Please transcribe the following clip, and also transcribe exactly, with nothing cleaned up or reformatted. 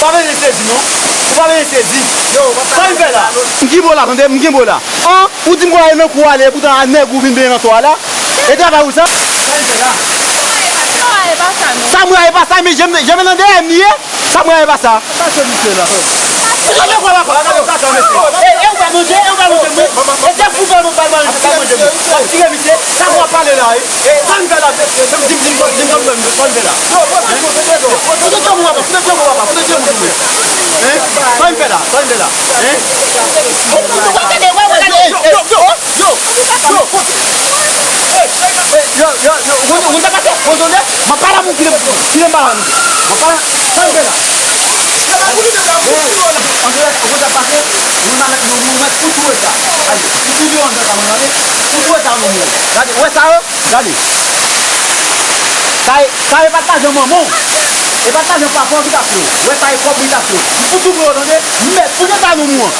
Pa vin sezi, non. Ou pa vin sezi. Yo, sa m fè la? M kenbe w la, tande, m kenbe w la. An, ou di m konn ale nan kou ale, poutan a nèg ou vin benyen nan to a la. E travay ou sa? Sa m fè la? Sa m rayi pa sa, non. Sa m rayi pa sa, men je me, je me nan dèyè m li ye. Sa m rayi pa sa. Pase misye la. Gade kwa papa, gade kwa papa, mesye. E, e ou pa manje, e ou pa manje mwen. E se fou pa nou pa manje, pa manje mwen. W ap tire misye, sa w ap pale la, e. E, sa m fè la, se, se, di m, di m, di m, di m, sa m fè la. Fout tchonm papa, fout tchonm papa, fout tchonm papa. Hein? Sa m fè la, sa m fè la. Hein? Gade, wè, wè, gade, yo, yo, yo, yo, yo, yo, yo, yo, ou konn, ou konn sa k pase? Ou konn sa k pase? M ap pale avè w, kite, kite m pale avè w. M ap pale, sa m fè la. Antre, ou konn sa k pase? Mwen, mwen, mwen, mwen, fout ou wè sa. Gade, fout ou deyò anndan sa, mwen, gade. Fout ou wè sa, mwen, mwen. Gade, ou wè sa, yo? Gade. Sa e, sa e pa t lajan manman w. E pa t lajan papa w ki t ap fè w. Wè sa e kòb li t ap fè w. M fout ou deyò, tande? M mèt fout eta nou mwen.